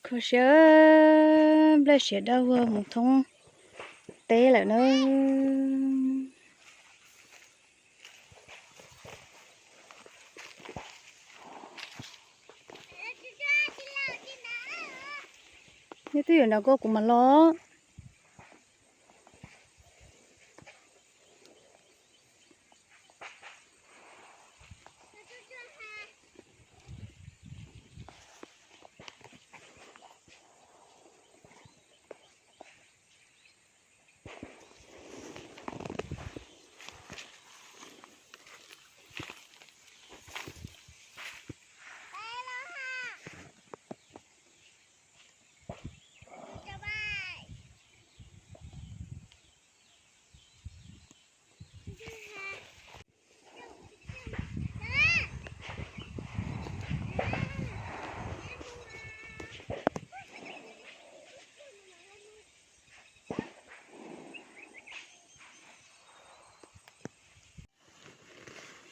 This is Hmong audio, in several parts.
Puas siav, nplej siav dawb vog mus thoob teb lawm na. Neb twb yuav nrog koj kuv mam los.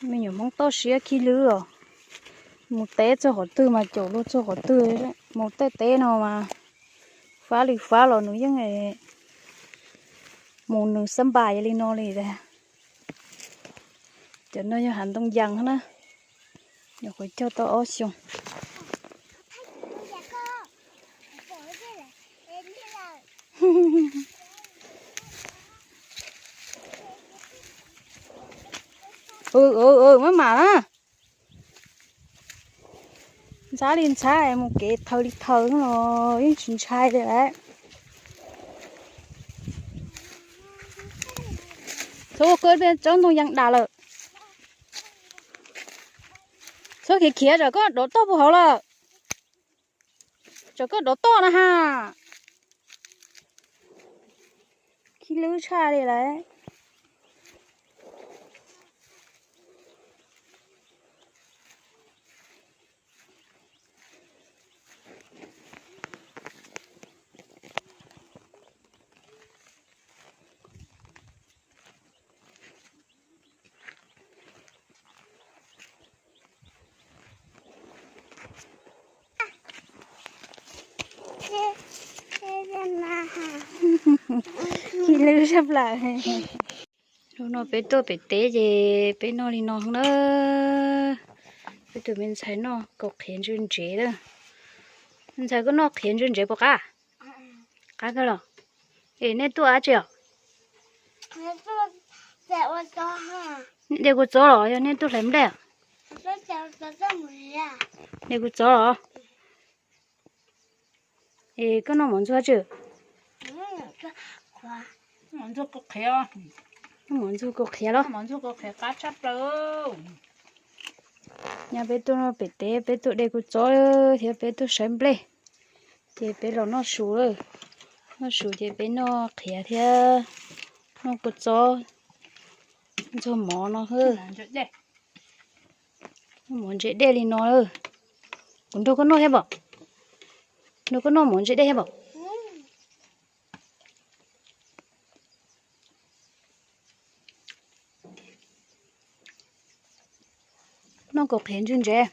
Me nyuam Hmoob toj siab khib lwb os. Mus teb txog qhov twg mas caum luag txog qhov twg. Mus tej teb no mas fab li fab los nws yeej mus nws xab npais li no li. Cov no yog hav ntoo yas na, nyuam qhuav cog tau ob xyoos. Maj mam na. Ntxhab li ntxhab, mus kev thaws li thaws los yeej tsis ntshai li lawm. Txhob ua koj tsob ntoo yas dam lawm. Txhob khiav khiav, tsam koj dov toj puag hauv lawm. Tsam koj dov toj na ha. Khib lwb tshaj li lawm. Khib lwb sab plaws. Hnub no peb tuaj pem teb ces peb noj li no na. Peb tus me ntxhais noj kaus qhiav ntsuj ntsev lawm. Me ntxhais koj noj qhiav ntsuj ntsev puas qab? Qab kawg los. Es nej tuaj dab tsi os? De kua txob los yog nej tuaj hlais nplej? De kua txob los. Es koj noj mov ntxuag tsi? Mov ntxuag kaus qhiav los? Mov ntxuag kaus qhiav qab tshaj plaws. Nyab peb tuaj noj pem teb, peb tuaj de kua txob thiab peb tuaj saib nplej, ces peb los noj su lawm. Noj su ces peb noj qhiav thiab noj kua txob ntxuag mov no. Noj mov ntse dej li no. Kuv nrog koj noj thiab pom? Nrog koj noj mov ntse dej thiab pom? Noj kaus qhiav ntsuj ntsev.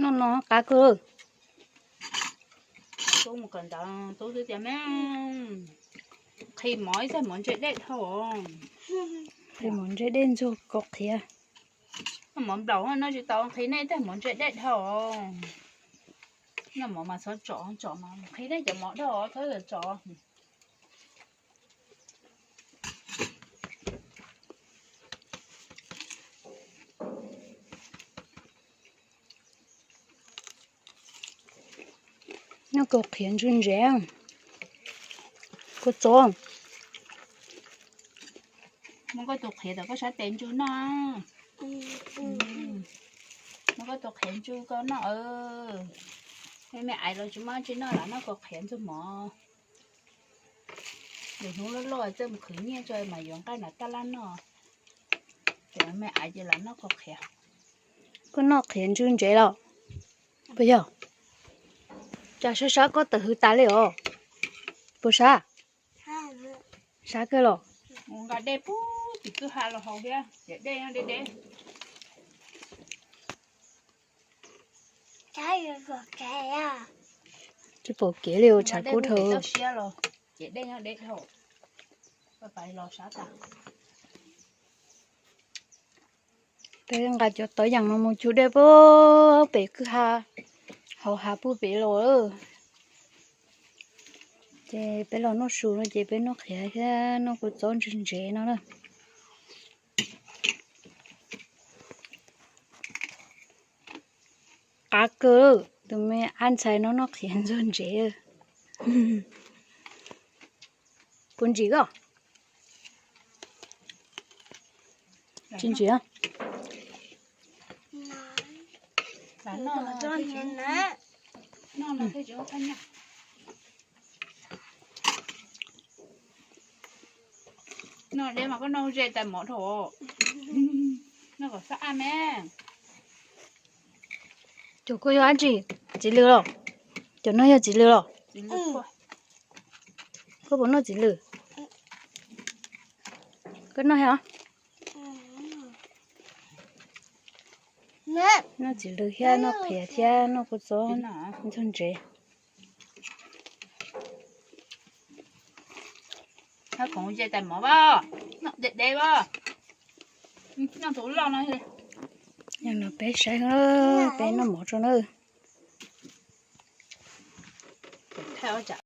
Noj no qab kawg. Tub mus kawm ntawv, tub twb tias me nqhis mov ib txaig mov ntse dej dhau. Nqhis mov ntse dej ntxuag kaus qhiav. Noj mov nplaum no tsis tau, nqhis nej ib txaig mov ntse dej dhau. Noj mov mas txhob tsom, tsom mas nqhis nej cov mov dhau, txhob tsom. Noj kaus qhiav ntsuj ntsev, kua txob. Muab koj tus qhiav tom koj sab tes ntsuj noj. Muab koj tus qhiav ntsuj koj noj. Me me aiv los tsis muaj tsi noj, lam noj kaus qhiav ntxuag mov. Lwm hnub loj loj txawj mus khwv nyiaj tso mas yuav nqaij nram tab laj noj. Ces me aiv ces lam noj kaus qhiav. Koj noj qhiav ntsuj ntsev los? Puas yog? Cas sab sab koj tawm hws tas li os? Puas sab? Sab kawg los? Nqa dej pub tim kwj ha los haus thiab, ces dej nyob deb deb. Tsis pom kev li, tshav kub dhau. Siab los ces dej nyob deb dhau. Pais los sab tas. Peb nqa cov tauv yeem no mus cug dej pub pem kwj ha, hauv hav pub pem los. Ces peb los noj su no ces peb noj qhiav thiab noj kua txob ntse ntsev no na. Qab kawg, tus me ab ntxhais no noj qhiav ntxuag ntsev. Puas ntsim koj? Tsis ntsim. Noj deb mas koj noj ze tais mov dhau. Noj kom xab ab me. Cov koj yog dab tsi? Txiv lws los? Cov no yog txiv lws los? Koj puas noj txiv lws? Koj noj thiab? Noj txiv lws thiab noj qhiav thiab noj kua txob ntxuag ntsev. Hab khoom ze tais mov as, noj deb deb as. Noj tus loj no. Yog no peb saib, peb noj mov tso na.